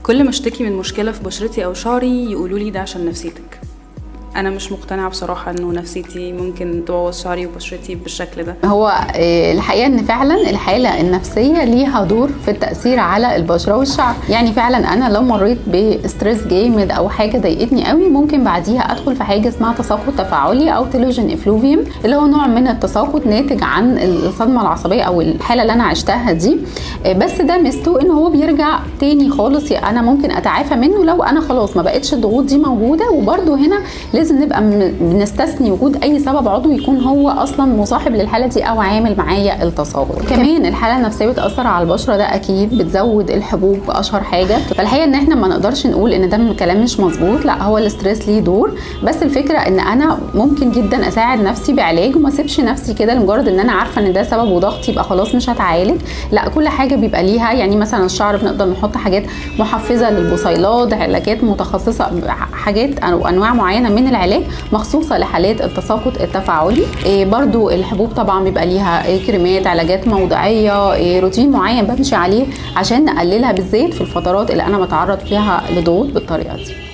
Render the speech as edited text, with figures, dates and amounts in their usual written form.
كل ما اشتكي من مشكلة في بشرتي او شعري يقولوا لي ده عشان نفسيتك. انا مش مقتنعة بصراحة انه نفسيتي ممكن تبوظ شعري وبشرتي بالشكل ده. هو الحقيقة ان فعلا الحالة النفسية ليها دور في التاثير على البشرة والشعر. يعني فعلا انا لو مريت ب stress جامد او حاجة ضايقتني قوي، ممكن بعديها ادخل في حاجة اسمها تساقط تفاعلي او telogen effluvium، اللي هو نوع من التساقط ناتج عن الصدمة العصبية او الحالة اللي انا عشتها دي. بس ده ميزته ان هو بيرجع تاني خالص، يعني انا ممكن اتعافى منه لو انا خلاص ما بقتش الضغوط دي موجودة. وبرده هنا لازم نبقى بنستثني وجود اي سبب عضوي يكون هو اصلا مصاحب للحالة دي او عامل معايا التساقط. كمان الحالة النفسية بتاثر على البشرة، ده اكيد بتزود الحبوب اشهر حاجة. فالحقيقة ان احنا ما نقدرش نقول ان ده كلام مش مظبوط، لا هو ال stress ليه دور، بس الفكرة ان انا ممكن جدا اساعد نفسي بعلاج وما اسيبش نفسي كده لمجرد ان انا عارفه ان ده سببه ضغط يبقى خلاص مش هتعالج. لا، كل حاجة بيبقى ليها، يعني مثلا الشعر بنقدر نحط حاجات محفزه للبصيلات، علاجات متخصصة، حاجات او انواع معينة من العلاج مخصوصة لحالات التساقط التفاعلي. برضو الحبوب طبعا بيبقى ليها كريمات، علاجات موضعيه، روتين معين بمشي عليه عشان نقللها، بالذات في الفترات اللي انا بتعرض فيها لضغوط بالطريقة دي.